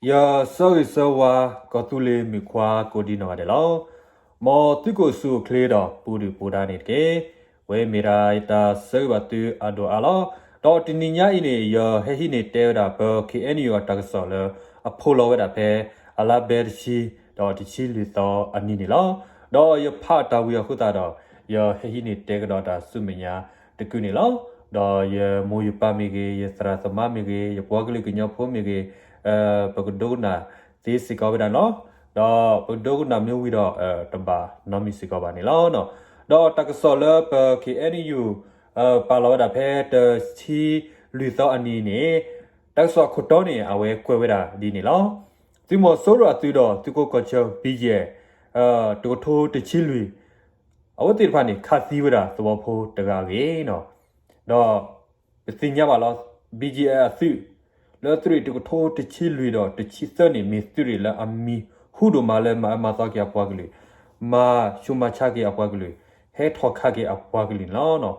ယဆၢဂ့ၤဆၢဝါ ကီၢ်သူလ့ၤမုၣ်ခွါကိးဒံနီၢ်ဂၤဒဲးလီၤ. မ်သုကအိၣ်ဆူၣ်အိၣ်ချ့ဒီးပူၤဒုၣ်ပူၤဒါန့ၣ်တက့ၢ်. ဝဲမ့ၢ်ဒၣ်ယတၢ်ဆၢဂ့ၤဘၣ်သုအဒိၣ်အါလီၤ. ဒီးတနံၤညါအံၤန့ၣ် ယဟဲဟံးန့ၢ်တဲဝဲဒၣ်ပ ခ့ၣ်အဲၣ်ယူၣ် အတၢ်ကစီၣ်လၢ အဖိးလီၤဝဲဒၣ်ဖဲ အလါဘဲတဆံ ဒီးတဆံလွံၢ်သီအနံၤန့ၣ်လီၤ. ဒီးယဖးအတၢ်ဝံၤအဃိသတးဒီး ယဟဲဟံးန့ၢ်တဲကဒီးတၢ်ဆူမဲာ်ညါတကုာ်န့ၣ်လီၤ. ဒီးယမိၢ်ယပၢ်မ့ၢ်ဂ့ၤ, ယသရၣ်သမါမ့ၢ်ဂ့ၤ, ယပှၤကလုာ်ကညီဖိမ့ၢ်ဂ့ၤ, ပကဒိကနၣ်သ့စ့ၢ်ကီးဝဲဒၣ်န့ၣ်လီၤ. ဒီးပကဒိကနၣ်မ့ၢ်ဝံၤဒီး တဘၣ်နီတမံၤစ့ၢ်ကီးဘၣ်န့ၣ်လီၤ. ဒီးတၢ်ကစီၣ်လၢပ ခ့ၣ်အဲၣ်ယူၣ် ပာ်လီၤဝဲဒၣ်ဖဲတဆံလွံၢ်သီအနံၤန့ၣ် တၢ်ကစီၣ်အခိၣ်တီန့ၣ် အဝဲကွဲးဝဲဒၣ်ဒ်န့ၣ်လီၤ. သုးမီၤစိရိၤအသုးဒီးသုးခိးကီၢ်ဆၢ ဘံယဲၢ် တကထိတဆံလွံၢ် အဝဲသ့ၣ်တဖၣ်န့ၣ် ခးသံဝဲဒၣ်သဝီဖိတဂၤအဂ့ၢ်န့ၣ်လီၤ. ဒီးပသ့ၣ်ညါဘၣ်လီၤ ဘံယဲၢ်အသုး လၢသုးရ့ၣ်တကထိတဆံလွံၢ်ဒီးတဆံသၢန့ၣ် မ့ၢ်သုးရ့ၣ်လၢအမံၤဟူဒိၣ်မးလၢမၤအၢမၤသီက့ၤအပှၤကလုာ်, မၤဆူးမၤဆါက့ၤအပှၤကလုာ်, ဟဲထီၣ်ခးက့ၤအပှၤကလုာ်န့ၣ်လီၤ.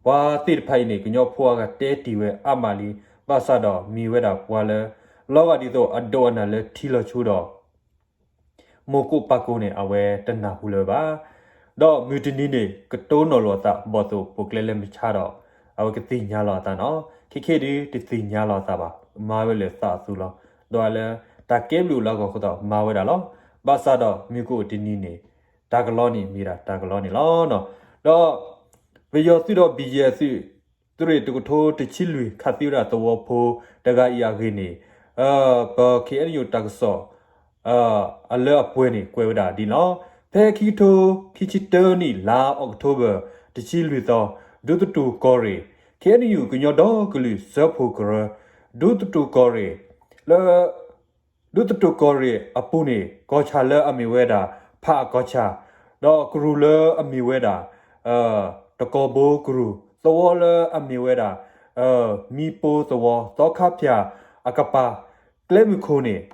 ပှၤသ့ၣ်တဖၣ်အံၤန့ၣ် ကညီဖိအဂၤတဲတ့ၢ်ဝဲအါမးလံ, ဘၣ်ဆၣ်ဒီးမ့ၢ်ဝဲဒၣ်ပှၤလၢ လီၤဂာ်ဒ်သိးအဒိးအနၢ်လၢထံလီၤဆူဒီး မိၢ်ကိးပၢ်ကိးန့ၣ် အဝဲတနၢ်ဟူလၢၤဘၣ်. ဒီးမုၢ်တနံၤန့ၣ် ကတိၤနီၣ်လိာ်အသး ဘီၣ်သိၣ်ပိာ်ကျဲလၢမုၢ်ဆါဒီး အဝဲကသ့ၣ်ညါလီၤအသးန့ၣ်လီၤ. ခဲခဲဒုးတသ့ၣ်ညါလီၤအသးဘၣ်, မၤဝဲလၢသးအသူလီၤ. ဒီးလၢတၢ်ကဲဘျုးအိၣ်လၢအဂီၢ်အဃိသတး မၤဝဲဒၣ်လီၤ. ဘၣ်ဆၣ်ဒီးမုၢ်ကအိၣ်တနံၤန့ၣ် တၢ်ကလီန့ၣ်မ့ၢ်ဒၣ်တၢ်ကလီန့ၣ်လီၤ. ဒီးပယီၤသုးဒီး ဘံယဲၢ်သုး သုးရ့ၣ်တကထိတဆံလွံၢ် ခးသံဝဲဒၣ်သဝီဖိတဂၤအံၤအဂ့ၢ်န့ၣ် ပ ခ့ၣ်အဲၣ်ယူၣ် တၢ်ကစီၣ် အလၢအပှဲၤန့ၣ် ကွဲးဝဲဒၣ်ဒ်န့ၣ်လီၤ. ဖဲခံကထိခံဆံတၢနံၣ် လါအီးကထိဘၢၣ် တဆံလွံၢ်သီ, ဒူသထူၣ်ကီၢ်ရ့ၣ် ခ့ၣ်အဲၣ်ယူၣ် ကညီဒီကလုာ်စၢဖှိၣ်ကရၢ ဒူသထူၣ်ကီၢ်ရ့ၣ် လၢ ဒူသထူၣ်ကီၢ်ရ့ၣ်အပူၤန့ၣ် ကီၢ်ဆၣ်လၢအမ့ၢ်ဝဲဒၣ် ဖးအကီၢ်ဆၣ်, ဒီးကရူၢ်လၢအမ့ၢ်ဝဲဒၣ် တကီၢ်ဘိကရူၢ်, သဝီလၢအမ့ၢ်ဝဲဒၣ် မံပိသဝီ သီခါဖၠၣ်အကပၤ ကျဲမုၢ်ခိၣ်န့ၣ်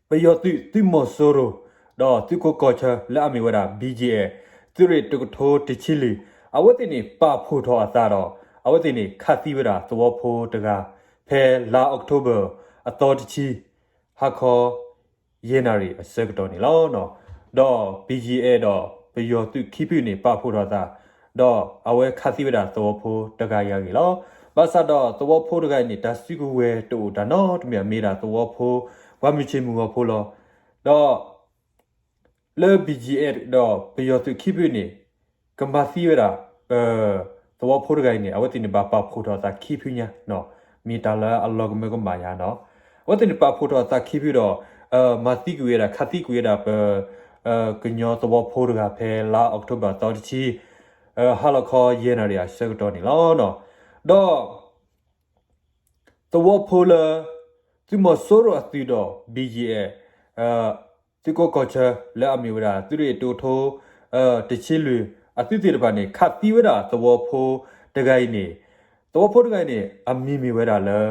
ပယီၤသုး သုးမီၤစိရိၤ ဒီးသုးခိးကီၢ်ဆၢလၢအမ့ၢ်ဝဲဒၣ် ဘံယဲၢ် သုးရ့ၣ်တကထိတဆံလွံၢ် အဝဲသ့ၣ်န့ၣ် ပာ်ဖှိၣ်ထီၣ်အသးဒီး အဝဲသ့ၣ်န့ၣ် ခးသံဝဲဒၣ်သဝီဖိတဂၤ ဖဲလါအီးကထိဘၢၣ် အသီတဆံ ဟါခီ ယဲၢ်နၣ်ရံၣ်အဆၢကတီၢ်န့ၣ်လီၤ. ဒီး ဘံယဲၢ် ဒီးပယီၤသုးခံဖုန့ၣ် ပာ်ဖှိၣ်ထီၣ်အသး ဒီးအဝဲခးသံဝဲဒၣ်သဝီဖိတဂၤအံၤအဂ့ၢ်လီၤ. ဘၣ်ဆၣ်ဒီးသဝီဖိတဂၤအံၤန့ၣ် တၢ်စုကဝဲၤတအိၣ်တၢ်နီတမံၤ မ့ၢ်ဒၣ်သဝီဖိ ပှၤမုၢ်ဆ့ၣ်မုၢ်ဂီၤဖိလီၤ. ဒီး လၢ ဘံယဲၢ် ဒီးပယီၤသုးခံဖုန့ၣ် ကမၤသံဝဲဒၣ် သဝီဖိတဂၤအံၤန့ၣ် အဝဲသ့ၣ်န့ၣ် ဘၣ်ပာ်ဖှိၣ်ထီၣ်အသးခံဖုညါ, မ့ၢ်တၢ်လၢအလီၤကမၢကမၣ်ယါန့ၣ်လီၤ. အဝဲသ့ၣ်န့ၣ် ပာ်ဖှိၣ်ထီၣ်အသးခံဖုဒီး မၤသံကွံာ်ဝဲဒၣ် ခးသံကွံာ်ဝဲဒၣ်ပ ကညီသဝီဖိတဂၤ ဖဲလါအီးကထိဘၢၣ်အသီတဆံ ဟါလီၤခီယဲၢ်နၣ်ရံၣ်အဆၢကတီၢ်န့ၣ်လီၤ. ဒီး သဝီဖိလၢ သုးမီၤစိရိၤအသုးဒီး ဘံယဲၢ် သုးခိးကီၢ်ဆၢ လၢအမ့ၢ်ဝဲဒၣ် သုးရ့ၣ်တကထိ တဆံလွံၢ် အသုးသ့ၣ်တဖၣ်န့ၣ် ခးသံဝဲဒၣ်သဝီဖိတဂၤအံၤန့ၣ်, သဝီဖိတဂၤအံၤန့ၣ် အမံၤမ့ၢ်ဝဲဒၣ်လၢ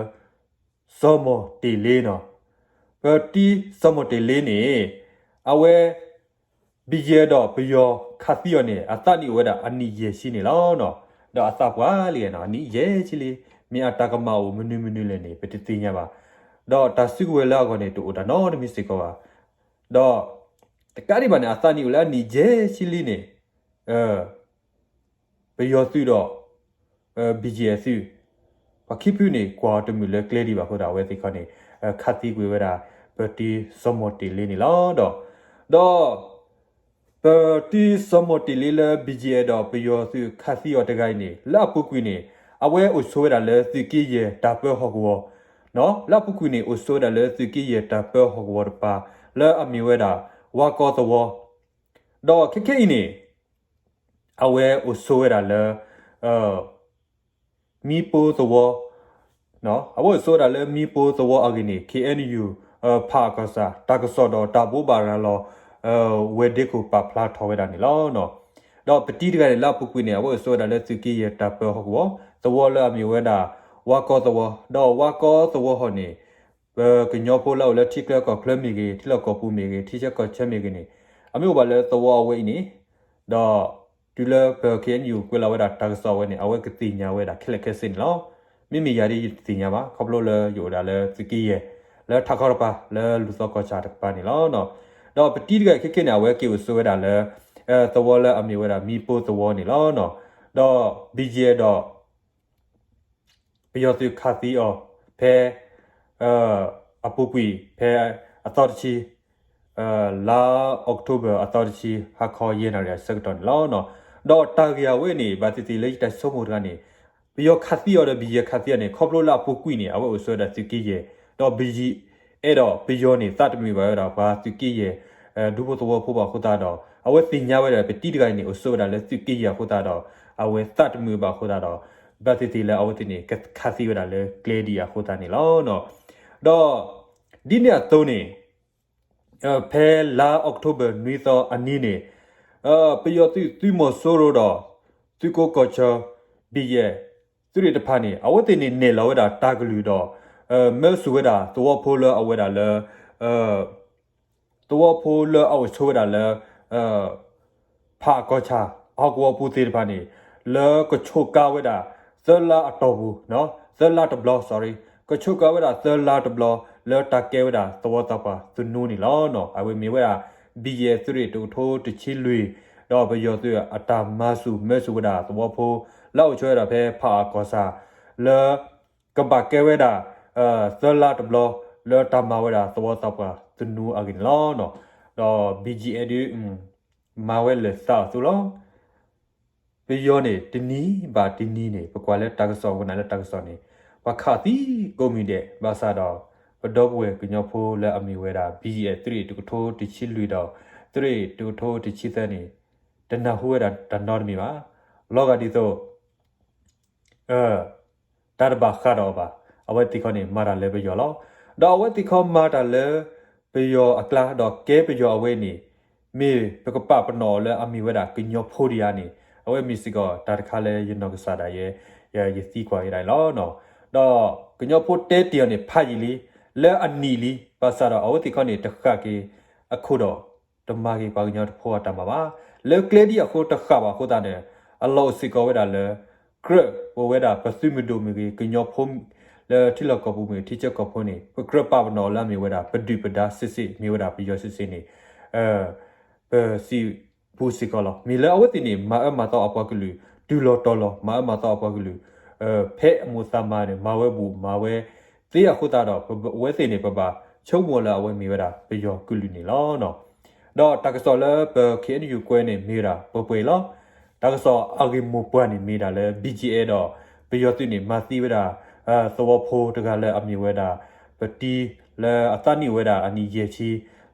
စီၤမီၢ်တ့ၢ်လ့န့ၣ်လီၤ. ပတံၤစီၤမီၢ်တ့ၢ်လ့န့ၣ် အဝဲ ဘံယဲၢ် ဒီးပယီၤခးသံအီၤန့ၣ် အသးနံၣ်အိၣ်ဝဲဒၣ်အနံၣ်ယဲၢ်ဆံန့ၣ်လီၤ. ဒီးအသးပှၢ်လံန့ၣ်လီၤ, အနံၣ်ယဲၢ်ဆံလံ, မ့ၢ်အတၢ်ကမၣ်အိၣ်မနုၤမနုၤလဲၣ်န့ၣ် ပတသ့ၣ်ညါဘၣ်. ဒီးတၢ်စုကဝဲၤလၢအဂီၢ်န့ၣ် တအိၣ်တၢ်နီတမံၤစ့ၢ်ကီးဘၣ်. ဒီး တကးဒံးဘၣ်န့ၣ် အသးနံၣ်အိၣ်လၢအနံၣ်ယဲၢ်ဆံလံန့ၣ် ပယီၤသုးဒီး ဘံယဲၢ်သုး ပှၤခံဖုန့ၣ် ကွၢ်အီၤတမုာ်လၢကျဲဒံးဘၣ်အဃိသတး အဝဲသ့ၣ်တခီန့ၣ် ခးသံကွံာ်ဝဲဒၣ် ပတံၤစီၤမီၢ်တ့ၢ်လ့န့ၣ်လီၤ. ဒီး ဒီး ပတံၤစီၤမီၢ်တ့ၢ်လ့လၢ ဘံယဲၢ် ဒီးပယီၤသုးခးသံအီၤတဂၤအံၤန့ၣ် လၢအပူၤကွံာ်န့ၣ် အဝဲအိၣ်ဆိးဝဲဒၣ်လၢသုးက့ယဲၢ်တၢ်ပၢဟီၣ်ကဝီၤ, လၢအပူၤကွံာ်န့ၣ် အိၣ်ဆိးဝဲဒၣ်လၢသုးက့ယဲၢ်တၢ်ပၢဟီၣ်ကဝီၤတပၤ လၢအမ့ၢ်ဝဲဒၣ် ဝါကီသဝီ, ဒီးခဲခဲအံၤန့ၣ် အဝဲအိၣ်ဆိးဝဲဒၣ်လၢ မံပိသဝီ, အဝဲအိၣ်ဆိးဝဲဒၣ်လၢမံပိသဝီအဂ့ၢ်န့ၣ် ခ့ၣ်အဲၣ်ယူၣ် ဖးအကီၢ်ဆၣ် တၢ်ကစီၣ်ဒီးတၢ်ဘိးဘၣ်ရၤလီၤ ဝဲၤဒ့ခိၣ်ပာ်ဖျါထီၣ်ဝဲဒၣ်န့ၣ်လီၤ. ဒီးပတံၤတဂၤန့ၣ် လၢအပူၤကွံာ်န့ၣ် အဝဲအိၣ်ဆိးဝဲဒၣ်လၢသုးက့ယဲၢ်တၢ်ပၢဟီၣ်ကဝီၤ, သဝီလၢအမ့ၢ်ဝဲဒၣ် ဝါကီသဝီ, ဒီးဝါကီသဝီဟီၣ်န့ၣ် ပကညီဖိလၢအအိၣ်လၢထံချၢကီၢ်ချၢမ့ၢ်ဂ့ၤ, ထံလီၢ်ကီၢ်ပူၤမ့ၢ်ဂ့ၤ, ထံဆၢကီၢ်ဆၢမ့ၢ်ဂ့ၤန့ၣ် အမ့ၢ်အိၣ်ဘၣ်လၢသဝီအဝဲအံၤန့ၣ်, ဒီးတုၤလၢပ ခ့ၣ်အဲၣ်ယူၣ် ကွဲးလီၤဝဲဒၣ်တၢ်ကစီၣ်ဝဲန့ၣ် အဝဲကသ့ၣ်ညါဝဲဒၣ်ခဲလၢာ်ခဲဆ့န့ၣ်လီၤ. မ့မ့ၢ်ယၤဒ်ယတသ့ၣ်ညါဘၣ် ခီဖျိလၢယအိၣ်ဒၣ်လၢသုးက့ယဲၢ် လၢထးခီတကပၤ လၢလူၤသီကီၢ်ဆၣ်တကပၤန့ၣ်လီၤ. ဒီးပတံၤတဂၤခဲခဲန့ၣ် အဝဲက့ၤအိၣ်ဆိးဝဲဒၣ်လၢ သဝီလၢအမ့ၢ်ဝဲဒၣ်မံၤပိသဝီန့ၣ်လီၤ. ဒီး BGF ဒီး ပယီၤသုးခးသံအီၤ ဖဲ အပူၤကွံာ် ဖဲအသီတဆံ လါ October အသီတဆံ ဟါခီယဲၢ်နၣ်ရံၣ်အဆၢကတီၢ်န့ၣ်လီၤ. ဒီးတၢ်ဂ့ၢ်အဝဲန့ၣ် ဘၣ်သ့ၣ်သ့ၣ်လၢယတၢ်ဆိကမိၣ်တဂၤန့ၣ် ပယီၤခးသံအီၤဒီး BGF ခးသံအီၤန့ၣ် ခီဖျိလၢအပူၤကွံာ်န့ၣ် အဝဲအိၣ်ဆိးဝဲဒၣ်သုးက့ယဲၢ် ဒီး BGF ဒီးပယီၤန့ၣ် သးတမုာ်ဘၣ်ဝဲဒၣ်ပှၤသုးက့ယဲၢ် ဒူဖိသဝီဖိဘၣ်အဃိသတးဒီး အဝဲသ့ၣ်ညါဝဲဒၣ် ပတံၤတဂၤအံၤန့ၣ် အိၣ်ဆိးဝဲဒၣ်လၢသုးက့ယဲၢ်အဃိသတးဒီး အဝဲသးတမုာ်ဘၣ်အဃိသတးဒီး ဘၣ်သ့ၣ်သ့ၣ်လၢအဝဲသ့ၣ်န့ၣ် ကခးသံဝဲဒၣ်လၢကျဲဒ်အံၤအဃိသတးန့ၣ်လီၤ. ဒီး ဒ်န့ၣ်အသိးန့ၣ် ဖဲလါ October နွံသီအနံၤန့ၣ် ပယီၤသုးသုးမီၤစိရိၤဒီး သုးခိးကီၢ်ဆၢ BGF သုးရ့ၣ်တဖၣ်န့ၣ် အဝဲသ့ၣ်န့ၣ်နဲၣ်လီၤဝဲဒၣ်တၢ်ကလုၢ်ဒီး မၢဆူၣ်ဝဲဒၣ်သဝီဖိလၢအဝဲဒၣ်လၢ သဝီဖိလၢအအိၣ်ဆိးဝဲဒၣ်လၢ ဖးအကီၢ်ဆၣ် အဟီၣ်ကဝီၤပူၤသ့ၣ်တဖၣ်န့ၣ် လၢကဆိးကါဝဲဒၣ် သၢလါအတီၢ်ပူၤ သၢလါတဘျီ sorry ကဆိးကါဝဲဒၣ်သၢလါတဘျီ လၢတၢ်ကဲဝဲဒၣ်သဝီသးပှၢ်သနူန့ၣ်လီၤ. အဝဲမ့ၢ်ဝဲဒၣ် BGF သုးရ့ၣ်တကထိတဆံလွံၢ် ဒီးပယီၤသုးအတၢ်မၤဆူၣ်မၢဆူၣ်ဝဲဒၣ်သဝီဖိ လၢအအိၣ်ဆိးဝဲဒၣ်ဖဲဖးအကီၢ်ဆၣ် လၢ ကဘၣ်ကဲဝဲဒၣ် သၢလါတဘျီ လၢတၢ်မၤဝဲဒၣ်သဝီသးပှၢ်သနူအဂ့ၢ်န့ၣ်လီၤ. ဒီး BGF ဒုး မၤဝဲလၢာ်သးအသိးလီၤ. ပယီၤန့ၣ် တနံၤဘၣ်တနံၤန့ၣ် ပကွၢ်လၢတၢ်ကစီၣ် ပနာ်လၢတၢ်ကစီၣ်န့ၣ် ပှၤခးသံကိးမံၤဒဲး ဘၣ်ဆၣ်ဒီး ပဒီပုၢ်ဝဲၢ်ကညီဖိလၢအမ့ၢ်ဝဲဒၣ် BGF သုးရ့ၣ်တကထိတဆံလွံၢ်ဒီး သုးရ့ၣ်တကထိတဆံသၢန့ၣ် တနၢ်ဟူဝဲဒၣ်တၢ်နီတမံၤဘၣ်. လီၤဂာ်ဒ်သိး တၢ်တဘၣ်ဃးဒီးအီၤဘၣ်. အဝဲသ့ၣ်ခီန့ၣ် မၤတၢ်လၢပယီၤလီၤ. ဒီးအဝဲသ့ၣ်ခီမၤတၢ်လၢပယီၤအကျါ ဒီးကဲပယီၤအဝဲန့ၣ် မ့ၢ်ပကပာ်ပနီၣ်အီၤလၢအမ့ၢ်ဝဲဒၣ်ကညီဖိဒံးဧါန့ၣ် အဝဲမ့ၢ်စ့ၢ်ကီးတၢ်တခါလၢယနီၢ်ကစၢ်ဒၣ်ယဲ ယသံကွၢ်ကဒါအံၤလီၤ. ဒီးကညီဖိတဲတ့ၢ်အီၤန့ၣ် ဖးယံာ်လံ, လၢအနံၣ်လံ, ဘၣ်ဆၣ်ဒီးအဝဲသ့ၣ်ခီန့ၣ် တဃၣ်က့ၤအခိၣ်ဒီး တမၤက့ၤပှၤကညီတဖိအတၢ်မၤဘၣ်. လၢကျဲဒ်အံၤအဃိတဃၣ်ဘၣ်အဃိသတးန့ၣ် အလီၢ်အိၣ်စ့ၢ်ကီးဝဲဒၣ်လၢ ကြၢးပဝဲဒၣ်ပသုးမုၢ်ဒိၣ်မ့ၢ်ဂ့ၤ ကညီဖိလၢထံလီၢ်ကီၢ်ပူၤမ့ၢ်ဂ့ၤ ထံဆၢကီၢ်ဖိန့ၣ် ပကြၢးပာ်ပနီၣ်လၢအမ့ၢ်ဝဲဒၣ် ပဒုၣ်ပဒါစ့ၢ်စ့ၢ် မ့ၢ်ဝဲဒၣ်ပယီၤစ့ၢ်စ့ၢ်န့ၣ် ပစံးပူၤစ့ၢ်ကီးလီၤ. မ့ၢ်လၢအဝဲသ့ၣ်န့ၣ် မၤအၢမၤသီအပှၤကလုာ် တုၤလီၤတီၤလီၤ မၤအၢမၤသီအပှၤကလုာ် ဖဲအမိၢ်သးမၤန့ၣ် မၤဝဲဘူးမၤဝဲသ့အဃိသတးဒီး အဝဲသ့ၣ်န့ၣ် ပဘၣ်ဆိကမိၣ်လၢအဝဲမ့ၢ်ဝဲဒၣ်ပယီၤကလုာ်န့ၣ်လီၤ. ဒီးတၢ်ကစီၣ်လၢပ KNU ကွဲးန့ၣ် မ့ၢ်ဝဲဒၣ်ပှဲၤပှဲၤလီၤ. တၢ်ကစီၣ်အဂ့ၢ်မိၢ်ပှၢ်န့ၣ်မ့ၢ်ဒၣ်လၢ BGF ဒီး ပယီၤသုးန့ၣ် မၤသံဝဲဒၣ် သဝီဖိတဂၤလၢအမ့ၢ်ဝဲဒၣ် ပတံၤလၢအသးနံၣ်ဝဲဒၣ်အနံၣ်ယဲၢ်ဆံ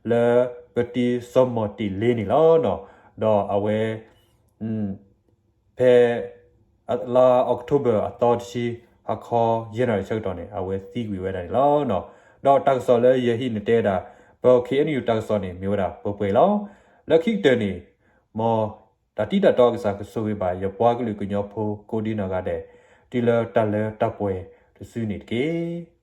လၢပတံၤစီၤမီၢ်တ့ၢ်လ့န့ၣ်လီၤ. ဒီးအဝဲ ဖဲ လါ October အသီတဆံ ဟါခီယဲၢ်နၣ်ရံၣ်ဆၢကတီၢ်န့ၣ် အဝဲသံကွံာ်ဝဲဒၣ်န့ၣ်လီၤ. ဒီးတၢ်ကစီၣ်လၢယဟံးန့ၢ်တဲဒၣ် ပ KNU တၢ်ကစီၣ်န့ၣ် မ့ၢ်ဝဲဒၣ်ပှဲၤပှဲၤလီၤ. လၢခံကတၢၢ်န့ၣ် မ်တၢ်တံၤတၢ်တီအကစၢ်ကဆိၣ်ဂ့ၤဘၣ် ယပှၤကလုာ်ကညီဖိကိးဒံနီၢ်ဂၤဒဲး တုၤလၢတၢ်လၢတၢ်ပှဲၤတစုန့ၣ်တက့ၢ်.